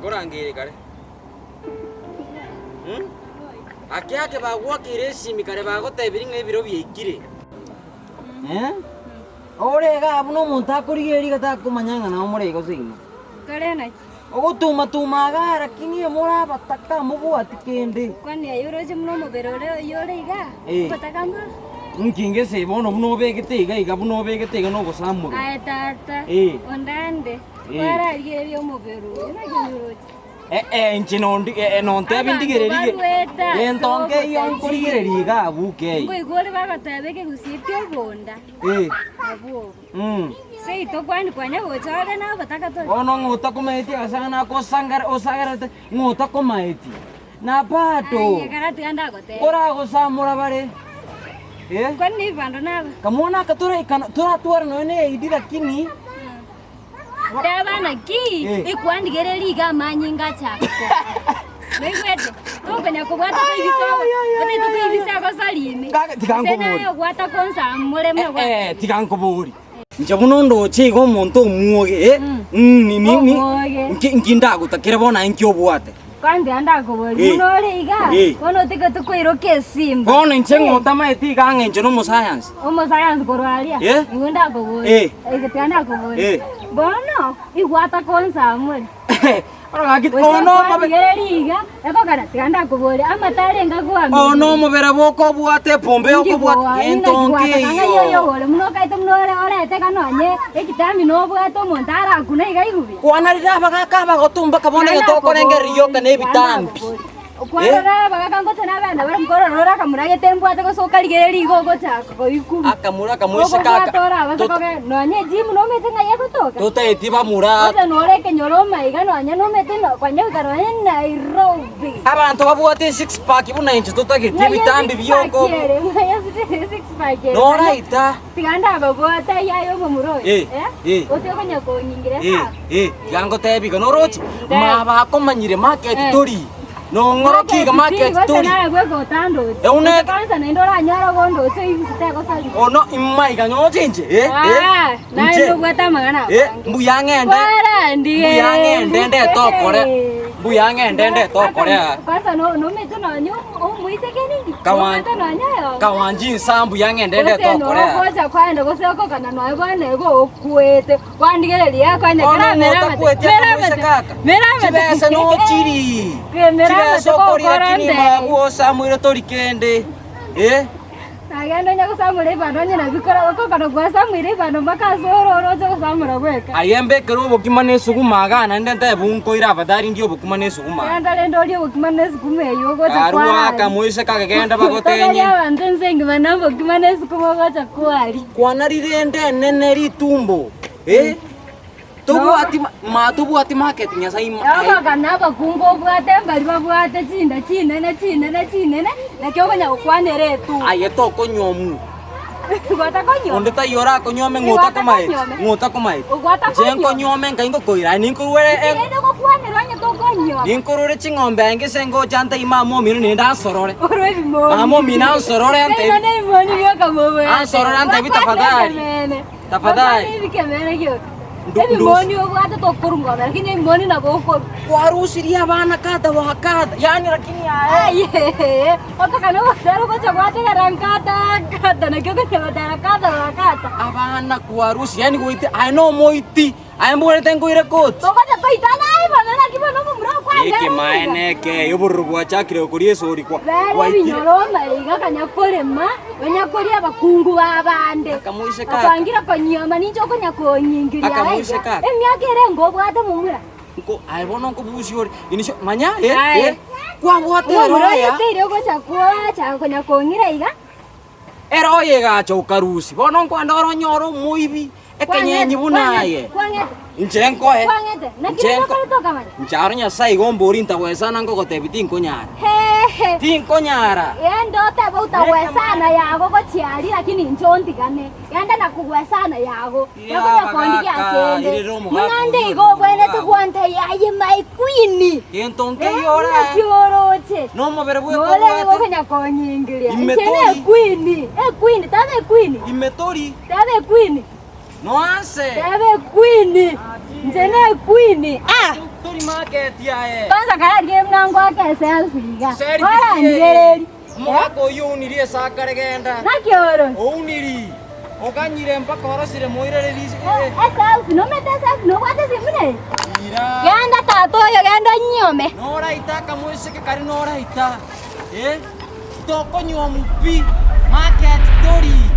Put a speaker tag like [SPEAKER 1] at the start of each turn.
[SPEAKER 1] Nakorangeire kare. Mm? Ake ake bagwakeire esimi kare bagotebirie ng'a ebiro biaikire. Eh? Ore iga buna omonto akorigereria iga takomanya ng'a nao more igo seino.
[SPEAKER 2] Kare naki?
[SPEAKER 1] Ogotuma-tuma igaa lakini more abataka mobwati kende.
[SPEAKER 2] Kwani aye oroche buna omobere ore oyio ore igaa?
[SPEAKER 1] Eh.
[SPEAKER 2] Obotaka mboro?
[SPEAKER 1] Inki ngese bono buna obegete iga iga buna obegete iga nogosamorwa.
[SPEAKER 2] Aye tata,
[SPEAKER 1] Eh.
[SPEAKER 2] ondande,
[SPEAKER 1] Eh.
[SPEAKER 2] kwararigereria omobere oyo, naki onyoroche?
[SPEAKER 1] Eh, inche nondi eh, eh, nontebi
[SPEAKER 2] Abanto
[SPEAKER 1] ndigererie
[SPEAKER 2] barwete ase
[SPEAKER 1] gento nkeiyo
[SPEAKER 2] obotaji.
[SPEAKER 1] nkorigereria iga abwo kei.
[SPEAKER 2] Nkoigwa ore bagoteba ekegusii ki'obonda,
[SPEAKER 1] Eh,
[SPEAKER 2] nabwo obo.
[SPEAKER 1] mm.
[SPEAKER 2] Seito kwani kwanya gocha ore nabataka tore.
[SPEAKER 1] Bono ng'a otakomaeti agasang'ana akosangara osagarete ng'a otakomaeti na bado
[SPEAKER 2] Aye kara tiga ndagotebia.
[SPEAKER 1] koragosamora bare eh.
[SPEAKER 2] Kwani nebibando naba.
[SPEAKER 1] Kamwana aka toraikana toratware nonya na eidi lakini
[SPEAKER 2] Teba naki
[SPEAKER 1] Eh.
[SPEAKER 2] ikwandigereria iga amanyinga achaka koba. Noigwete? Tokonya kobwata koibisa
[SPEAKER 1] Ai, ai, ai,
[SPEAKER 2] otaete
[SPEAKER 1] ai, ai,
[SPEAKER 2] koibisa gosori ime.
[SPEAKER 1] Kaka, tiga
[SPEAKER 2] Gose
[SPEAKER 1] nkobori.
[SPEAKER 2] naye ogwata konsamore muna
[SPEAKER 1] Eh, eh, tiga nkobori inche buna ondoche iga omonto omwoge eh,
[SPEAKER 2] Mm.
[SPEAKER 1] mm, ni- ni- ni-
[SPEAKER 2] Omwoge.
[SPEAKER 1] nki nki ndagotakere bono aye nki obwate
[SPEAKER 2] Kwanza ndakoboria
[SPEAKER 1] Eh.
[SPEAKER 2] buna ore iga,
[SPEAKER 1] Eh.
[SPEAKER 2] bono otige tokoiroka esimba.
[SPEAKER 1] Bono inche ng'a otamaeti iga ng'a inche nomosayansi.
[SPEAKER 2] Omosayansi korwa aria,
[SPEAKER 1] Eh.
[SPEAKER 2] nigo ndakoboria.
[SPEAKER 1] Eh.
[SPEAKER 2] Ege tiga ndakoboria.
[SPEAKER 1] Eh.
[SPEAKER 2] Bono, igwata konsamore.
[SPEAKER 1] Bono gaki
[SPEAKER 2] Gose
[SPEAKER 1] ono omobe
[SPEAKER 2] kwarigereria iga, ekogera tiga ndakoboria, amato arenge akwamire.
[SPEAKER 1] ono omobere bokobwata epombe okobwata gento nkeiyo.
[SPEAKER 2] Ore buna okaete buna ore orete iga nonye ekitambi nobwate omonto arakune iga igubia.
[SPEAKER 1] Kwanarire abagaaka abagotu mpaka bono egento okorengereria rioka nebitambi.
[SPEAKER 2] Kwarora abagaaka ngocha na abana bare nkorora ore akamura gete mbwate gose okarigereria iga ogochaka koigwa.
[SPEAKER 1] Akamura akamoiseke
[SPEAKER 2] Okobwata
[SPEAKER 1] aka
[SPEAKER 2] ore abase
[SPEAKER 1] tota-
[SPEAKER 2] koge nonye ejimu nomete ng'ai egotoka.
[SPEAKER 1] totaeti bamura
[SPEAKER 2] Gose nore ekenyoro omaiga nonye nomete no kwanya goika nonye Nairobi.
[SPEAKER 1] Abanto babwate esix pack buna inche totageti
[SPEAKER 2] Ng'ai
[SPEAKER 1] ebitambi
[SPEAKER 2] esix pack
[SPEAKER 1] bioko
[SPEAKER 2] ere, ng'ai esix pack ere.
[SPEAKER 1] noraita.
[SPEAKER 2] Tiga ndababwate ayio aye omomura oyo,
[SPEAKER 1] Eh,
[SPEAKER 2] eh,
[SPEAKER 1] eh.
[SPEAKER 2] otige konya kong'ingira
[SPEAKER 1] Eh,
[SPEAKER 2] esabu.
[SPEAKER 1] eh, tiga ngotebie iga noroche,
[SPEAKER 2] Nde.
[SPEAKER 1] mabakomanyire market
[SPEAKER 2] Eh.
[SPEAKER 1] tori, nong'orokia iga market
[SPEAKER 2] Gose
[SPEAKER 1] tori.
[SPEAKER 2] naye bweka otandoche.
[SPEAKER 1] Eune-
[SPEAKER 2] Gose kwanza naende oranyore ogondoche ibisi tegosaria.
[SPEAKER 1] Ono imaiga nyoche inche, eh, eh,
[SPEAKER 2] Ah, naye
[SPEAKER 1] inche,
[SPEAKER 2] ndobwate amang'ana
[SPEAKER 1] eh,
[SPEAKER 2] amange.
[SPEAKER 1] mbuya ng'ende,
[SPEAKER 2] Kwarandigereria.
[SPEAKER 1] mbuya ng'ende ndete okore, mbuya ng'ende ndete okore aa.
[SPEAKER 2] Kwanza no- nomete nonye omoiseke ninki?
[SPEAKER 1] Kawan-
[SPEAKER 2] Nomete nonye oyomo.
[SPEAKER 1] Kawanji insa mbuya ng'ende ndete
[SPEAKER 2] Gose
[SPEAKER 1] okore aa.
[SPEAKER 2] nogocha kwaenda gose okokana noe bono igo okwete kwandigereria kwanya
[SPEAKER 1] Bono
[SPEAKER 2] kera
[SPEAKER 1] ng'o
[SPEAKER 2] mera
[SPEAKER 1] otakweti
[SPEAKER 2] mera
[SPEAKER 1] akamoiseke aka?
[SPEAKER 2] mera
[SPEAKER 1] Chibesa nochiri. Chibesa okoria lakini mabwo osamoire tori kende. Eh?
[SPEAKER 2] Nagenda onye gosamora ebando onye nabikora okokana gwasamoire ebando mpaka ase ore oroche gosamora bweka.
[SPEAKER 1] Aye mbekere obokima na esuguma igaa naende ntebe nkoire afadhali ndie obokima na esuguma.
[SPEAKER 2] Genda rende orie obokima na esukuma eywo ogocha
[SPEAKER 1] Karua
[SPEAKER 2] kwaria.
[SPEAKER 1] akamoiseke akagenda
[SPEAKER 2] Toberia
[SPEAKER 1] bagotenye.
[SPEAKER 2] abanto ense engima na obokima na esukuma ogocha kwaria.
[SPEAKER 1] Kwana rirende enene ritumbo. Eh? Tobwati ma ma tobwati market Nyasaye ima aye.
[SPEAKER 2] Abagana abakungu obwate mbari babwate chinda chinene chinene chinene, naki okonya gokwanera etugo.
[SPEAKER 1] Aye tokonywomu.
[SPEAKER 2] Gwatakonywa?
[SPEAKER 1] Onde taiyo orakonywome ng'a
[SPEAKER 2] Igo
[SPEAKER 1] otakomaeti,
[SPEAKER 2] atakonyuome.
[SPEAKER 1] ng'a otakomaeti.
[SPEAKER 2] Ogwata
[SPEAKER 1] Inche
[SPEAKER 2] konywa.
[SPEAKER 1] nkonywome nkai ngokoira aye ninkoruere e
[SPEAKER 2] Rende gokwanerwa onye tokonywa.
[SPEAKER 1] ninkorure ching'ombe aye ngese ngocha ntebie mama omino naende ansorore.
[SPEAKER 2] Orwe ebimoni.
[SPEAKER 1] Mama omino ansorore
[SPEAKER 2] Seino
[SPEAKER 1] antebie.
[SPEAKER 2] na ebimoni bioka mobwate.
[SPEAKER 1] Ansorore antebie tafadhali.
[SPEAKER 2] Bakwane
[SPEAKER 1] Tafadhali.
[SPEAKER 2] Bakwane ebikemene gioka.
[SPEAKER 1] Ndu-
[SPEAKER 2] Ebimoni obwate tokorwa ng'ombe lakini ebimoni nabo okorwa.
[SPEAKER 1] Kwarusirie abana kadha wa kadha yaani lakini aye.
[SPEAKER 2] Aye, otokane gotera ogocha gwategera nkata kata naki okonya gotera kadha wa kata.
[SPEAKER 1] Abana kwarusirie yaani goite aye nomoiti aye mbwenerete nkoire koti.
[SPEAKER 2] Togocha toitana aye bono naki bono omomura okwanera
[SPEAKER 1] Ekemaene eke obororo bwachakire koria esori kwa
[SPEAKER 2] Bere
[SPEAKER 1] gwaitire.
[SPEAKER 2] ebinyoro omaiga kanya korema, onya koria abakungu b'abande.
[SPEAKER 1] Akamoiseke aka.
[SPEAKER 2] Okwangire konyioma ninche okonya konyingiria aiga.
[SPEAKER 1] Akamoiseke aka.
[SPEAKER 2] Emiaka ere ngobwate momura.
[SPEAKER 1] Nko aye bono nkobusia ore inisho manya eh
[SPEAKER 2] Aye.
[SPEAKER 1] eh kwabwate
[SPEAKER 2] Omomura
[SPEAKER 1] ero
[SPEAKER 2] oyo
[SPEAKER 1] aya.
[SPEAKER 2] esteire ogocha koacha konya kong'ira iga.
[SPEAKER 1] Ere oye egacha okarusia bono nkwenda ore onyore omoibi ekenyenyi buna aye.
[SPEAKER 2] Kwang'ete.
[SPEAKER 1] Inche nkoe.
[SPEAKER 2] Kwang'ete. Naki
[SPEAKER 1] Inche
[SPEAKER 2] rende
[SPEAKER 1] nko-
[SPEAKER 2] okorete okamanya?
[SPEAKER 1] Inche aro Nyasaye igo ombori ntagwesana nkogotebia tinkonyara.
[SPEAKER 2] Hehe.
[SPEAKER 1] Tinkonyara.
[SPEAKER 2] Genda otebe otagwesana yago gochia aria lakini inche ontigane. Genda na kogwesana yago.
[SPEAKER 1] Ire
[SPEAKER 2] Yakonya
[SPEAKER 1] abagaka,
[SPEAKER 2] kondigia asende.
[SPEAKER 1] irere omogaka
[SPEAKER 2] Buna nde
[SPEAKER 1] oyio
[SPEAKER 2] igo obwenerete
[SPEAKER 1] omogaka.
[SPEAKER 2] gwantebia aye my queen.
[SPEAKER 1] Gento nkeiyo ore.
[SPEAKER 2] Naki oroche.
[SPEAKER 1] Nomobere bweka
[SPEAKER 2] Nore
[SPEAKER 1] obwate.
[SPEAKER 2] gokonya konyingiria.
[SPEAKER 1] Ime
[SPEAKER 2] Inche ne
[SPEAKER 1] tori.
[SPEAKER 2] equeen. Equeen, taba equeen.
[SPEAKER 1] Ime tori.
[SPEAKER 2] Taba equeen.
[SPEAKER 1] Noanse.
[SPEAKER 2] Tebe equeen. Inche ne equeen. Ah!
[SPEAKER 1] Tori market aye.
[SPEAKER 2] Kwanza kararigie buna ngoaka eselfie iga.
[SPEAKER 1] Selfie
[SPEAKER 2] Orangereri.
[SPEAKER 1] Omogaka oyio ouniri ase akare genda.
[SPEAKER 2] Naki oro?
[SPEAKER 1] Ouniri. Oganyire mpaka orosire moirere risi.
[SPEAKER 2] Eselfie, nomete eselfie nobwate esimu neye?
[SPEAKER 1] Ira.
[SPEAKER 2] Genda tata oyo genda onyiome.
[SPEAKER 1] Noraita akamoiseke kari noraita. Eh? Tokonywa omopi. Market tori.